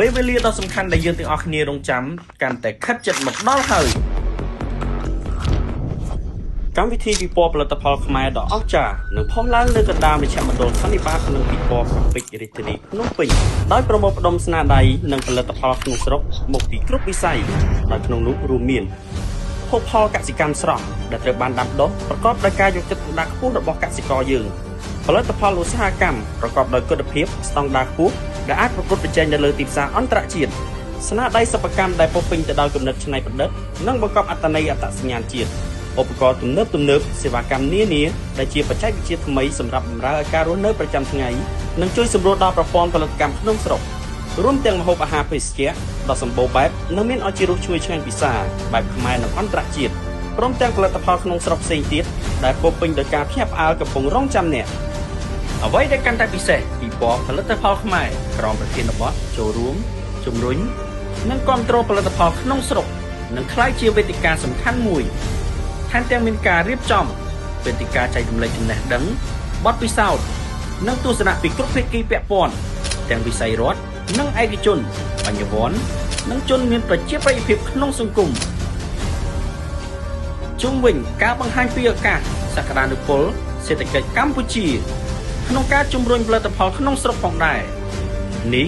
ពេលវេលាដ៏សំខាន់ដែលយើងទាំងអស់គ្នារងចាំកាន់តែខិតជិតមកដល់ហើយកម្មវិធីពិព័រណ៍ផលិតផលខ្មែរដ៏អស្ចារ្យនឹងផុសឡើងនៅកណ្ដាលមជ្ឈមណ្ឌលសន្និបាតនិងពិព័រណ៍កោះពេជ្ររាជធានីភ្នំពេញដោយប្រមូលផ្ដុំស្នាដៃនិងផលិតផលក្នុងស្រុកមកពីគ្រប់វិស័យដោយក្នុងនោះរួមមានភោគផលកសិកម្មស្រស់ដែលត្រូវបានដាំដុះប្រកបដោយការយកចិត្តទុកដាក់ខ្ពស់របស់កសិករយើងផលិតផលឧស្សាហកម្មប្រកបដោយគុណភាពស្តង់ដារខ្ពស់ដែលអាចប្រកួតប្រជែងនៅលើទីផ្សារអន្តរជាតិស្នាដៃសិប្បកម្មដែលពោរពេញទៅដោយគំនិតច្នៃប្រឌិតនិងបង្កប់អត្ថន័យអត្តសញ្ញាណជាតិឧបករណ៍ទំនើបៗសេវាកម្មនានាដែលជាបច្ចេកវិទ្យាថ្មីសម្រាប់បម្រើឲ្យការរស់នៅប្រចាំថ្ងៃនិងជួយសម្រួលដល់ប្រព័ន្ធផលិតកម្មក្នុងស្រុករួមទាំងម្ហូបអាហារភេសជ្ជៈដ៏សម្បូរបែបនិងមានឱជារសឈ្ងុយឆ្ងាញ់ពិសាបែបខ្មែរនិងអន្តរជាតិព្រមទាំងផលិតផលក្នុងស្រុកផ្សេងទៀតដែលពោរពេញដោយការភ្ញាក់ផ្អើលកំពុងរង់ចាំអ្នកអ្វីដែលកាន់តែពិសេសពិព័រណ៍ផលិតផលខ្មែរក្រោមប្រធានបទចូលរួមជំរុញនិងគាំទ្រផលិតផលក្នុងស្រុកនឹងក្លាយជាវេទិកាសំខាន់មួយថែមទាំងមានការរៀបចំវេទិកាចែករំលែកចំណេះដឹងបទពិសោធន៍និងទស្សនៈពីគ្រប់ភាគីពាក់ព័ន្ធទាំងវិស័យរដ្ឋនិងឯកជនបញ្ញវន្តនិងជនមានប្រជាប្រិយភាពក្នុងសង្គមជុំវិញការបង្ហាញពីឱកាសសក្តានុពលសេដ្ឋកិច្ចកម្ពុជាក្នុងការជំរុញផលិតផលក្នុងស្រុកផងដែរនេះ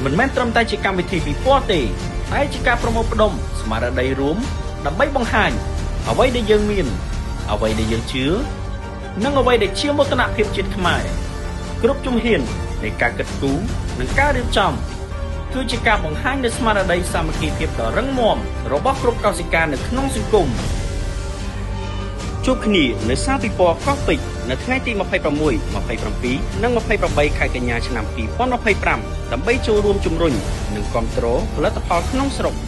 មិនមែនត្រឹមតែជាកម្មវិធីពិព័រណ៍ទេតែជាការប្រមូលផ្ដុំស្មារតីរួមដើម្បីបង្ហាញអ្វីដែលយើងមានអ្វីដែលយើងជឿនិងអ្វីដែលជាមោទនភាពជាតិខ្មែរគ្រប់ជំហាននៃការគិតគូរនិងការរៀបចំគឺជាការបង្ហាញនូវស្មារតីសាមគ្គីភាពដ៏រឹងមាំរបស់គ្រប់កោសិកានៅក្នុងសង្គមជួបគ្នានៅសាលពិព័រណ៍កោះពេជ្រនៅថ្ងៃទី26 27និង28ខែកញ្ញាឆ្នាំ2025ដើម្បីចូលរួមជំរុញនិងគាំទ្រផលិតផលក្នុងស្រុក។